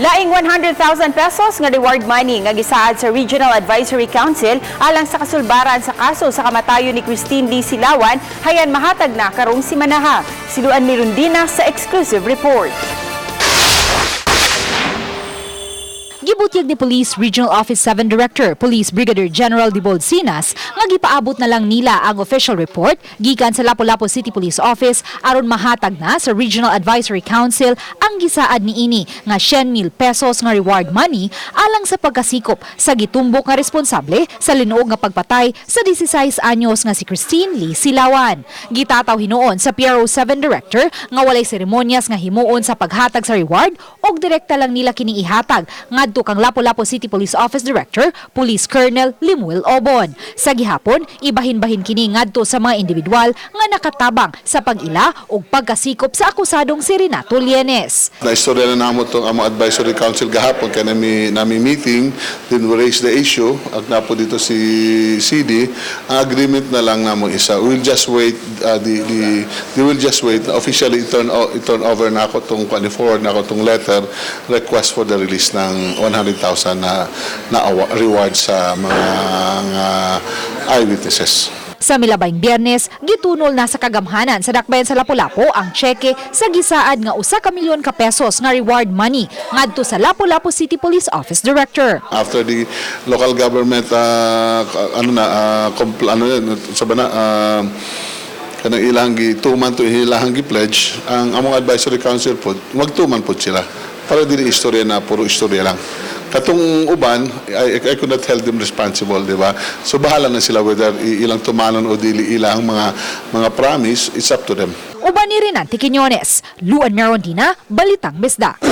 Laing 100,000 pesos nga reward money nga gisaad sa Regional Advisory Council alang sa kasulbaran sa kaso sa kamatayon ni Christine Lee Silawan hayan mahatag na karong simanaha. Si Luan Mirundina sa exclusive report. Gibutyag ni Police Regional Office 7 Director, Police Brigadier General Dibold Sinas, nga gipaabot na lang nila ang official report gikan sa Lapu-Lapu City Police Office aron mahatag na sa Regional Advisory Council ang gisaad niini nga 100,000 pesos nga reward money alang sa pagkasikop sa gitumbok nga responsable sa linuog nga pagpatay sa 16 anyos nga si Christine Lee Silawan. Gitataw hinuon sa PRO 7 Director nga walay seremonyas nga himuon sa paghatag sa reward og direkta lang nila kini ihatag ngadto kang Lapu-Lapu City Police Office Director, Police Colonel Limuel Obon. Sa gihapon, ibahin-bahin kini ngadto sa mga individual nga nakatabang sa pag-ila og pagkasikop sa akusadong si Renato Lienes. Na-istorya na namo itong among advisory council gahapon kay nami meeting, then we raise the issue at napo dito si CD. Ang agreement na lang namo isa, we'll just wait, they will just wait officially i-turn over na ako tong forward na ako tong letter request for the release ng 100,000 na reward sa mga eyewitnesses. Sa milabayng Biyernes, gitunol na sa kagamhanan sa dakbayan sa Lapu-Lapu ang tseke sa gisaad nga 1 ka milyon ka pesos nga reward money ngadto sa Lapu-Lapu City Police Office Director. After the local government, ano na, ano yun, sa ba na, kanang ilang gituman to ilang gi-pledge ang among advisory council po, magtuman po sila para dili istorya na puro istorya lang. Katong uban, I could not hold them responsible, di ba? So bahala na sila whether ilang tumanon o dili ilang mga promise, it's up to them. Uban ni Renante Quiñones, Luan Merondina, Balitang Bisdak.